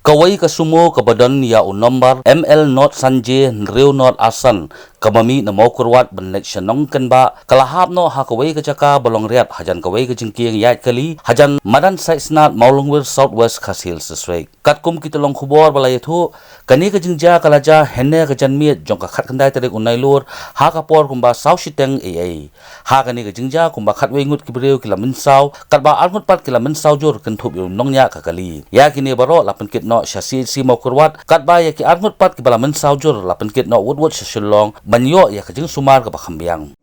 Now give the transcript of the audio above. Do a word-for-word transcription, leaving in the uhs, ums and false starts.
Kawei ka sumo kaba don ïa u nombar M L not san J hynriew not asan, kaba mih na Mawkyrwat ban leit sha Nongkynbah, ka la hap noh ha kawei ka jaka ba long riat hajan kawei ka jingkieng ïaid kali hajan madan Saitsnad, Mawlongwir, South West Khasi Hills District. Katkum ki tyllong khubor ba la ïathuh, kane ka jingjia ka la jia hynne ka janmiet jong ka khatkhyndai tarik u Nailur, ha ka por kumba saw shiteng ei ei. Ha kane ka jingjia kumba khatwei ngut ki briew ki la mynsaw, katba arngut pat ki la mynsaw jur kynthup ïa u nongñiah ka kali. Ïa kine baroh la pynkit noh sha C H C Mawkyrwat, katba ïa ki arngut pat kiba la mynsaw jur la pynkit noh wut wut sha Shillong ban ïoh ïa ka jingsumar kaba kham biang.